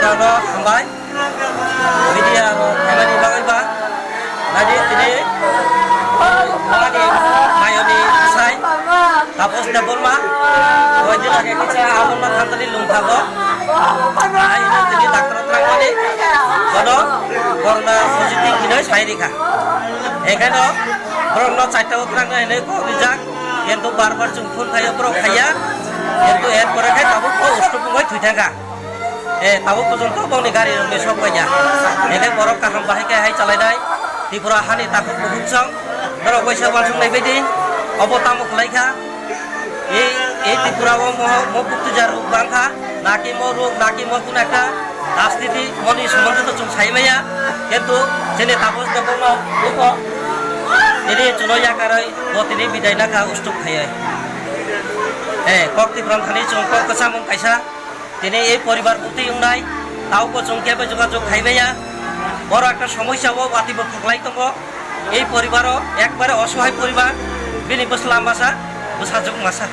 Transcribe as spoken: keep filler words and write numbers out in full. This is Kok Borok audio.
Ano hambai. Media rok khaimani bagwi ba. Nadi tini. Ani mayoni sai. Tapos Debbarma. Koi din age kisa amon na thantani lung thago. Ai no tini doctor trangmani. Kono corona positive hinoi sai rikha. Ekheno borok no chaita utrang na hinoi kok rijak. Kintu bar bar chwng phone khaio borok khaiya. Kintu er pore khai tabuk bo usto bungoi thwi thangkha. Eh, tabuk porjonto bongni gari rokni sok paikha. Ekhai borok kaham bahai khe hai chalainai. Tripura hani takhuk bukhuk song. Norok waisa uansuk nai baidi. Obo tamo khlai kha. Ei, ei Tripura o mo, mo buktujar ruk bang kha. Naki mo ruk, naki mo kun ekta rajniti moni somonde to chwng sai maya. Kintu chini Taposh Debbarma buko tini chuno yakarwi bo tini bidai nakha ustuk khaiwi. Eh, kok Tipra thani chwng kok kwcham wng kaisa. Tini ei poribar bwtwi wngnai, taubo chwng kebo jogajog khai maya. Boro ekta somosa o watwi bo phuklai tongo. Ei poribaro ekbare osohai poribar, bini bwsla masa, bwsajwk masa.